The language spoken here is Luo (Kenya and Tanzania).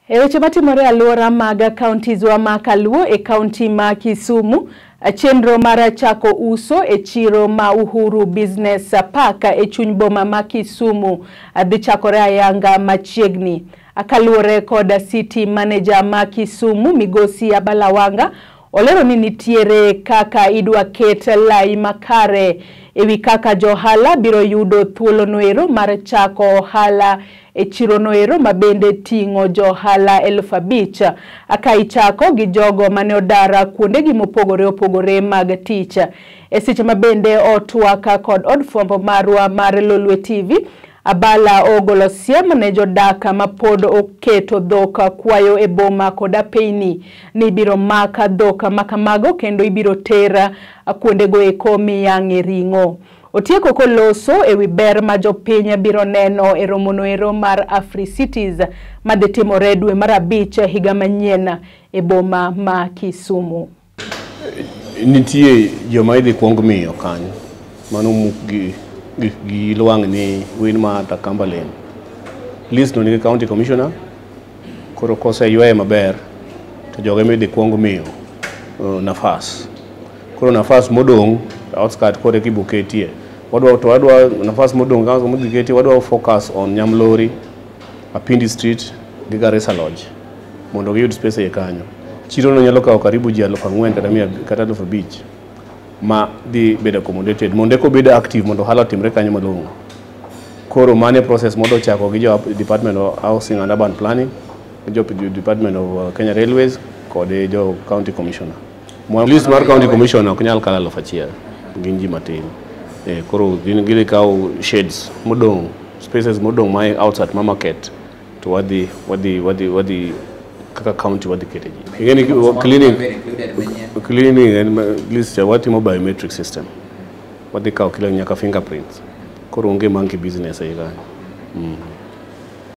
E weche matimore e alwora mag counties wa ma Kaluo e kaunti ma Kisumu, chenro mar chako uso e chiro ma Uhuru Business Park e chuny boma ma Kisumu dhi chakore ayanga machiegni. Kaluwore kod City Manager ma Kisumu Migosi Abala Wanga, olero ni nitiere kaka idwa ket lai makare ewi kaka johala biro yudo thuolo noero mar chako ohala e chiro noero ma bende ting'o johala 5,000 ka ichako gi jogo mane odar kuondegi mopogore opogore mag tich. E seche ma bende otwak kod od fwambo marwa mar Lolwe TV, Abala ogolo siem ne jodak mapod oketo dhok kwayo e boma kod apeyni ni ibiro mak dhok makamago kendo ibiro ter kuondego eko miyang'e ring'o. Otieko koloso ewi ber ma jopiny biro neno e romo noero mar AfriCities madhi timore dwe mar 5 higa manyien e boma ma Kisumu. Nitie joma idhi kuong miyo kanyo mano muk gi lwang'ni Winmar Akamba Lane. List no nigi county commissioner, koro koseywaye maber to jogo ema idhi kuong miyo nafas. Koro nafas modong' outskirt koro eka ibo ketie. Wadwa to wadwa nafas modong' modhi ketie, wadwa focus on Nyamlori, Apindi Street gi Garissa Lodge mondo giyud space e kanyo. Chiro no nyalo kawo karibu ji 4,000 kata mia kata 5,000 ma dhi bedo accommodated mondo eka obed active mondo ohala otimre kanyo malong'o. Koro mano e process modwa chako gi jo Department of Housing and Urban Planning, jo Department of Kenya Railways kod jo County Commissioner. List mar County Commissioner ok nyal kalo 1,000, gin ji matin. Koro gin gidhi kawo sheds modong', spaces modong' ma outside ma market to wadhi kaka county wadhi kete ji. Ing'e ni clinic en list cha watimo biometric system. Wadhi kawo kila nyaka fingerprints. Koro onge monkey business ei kanyo.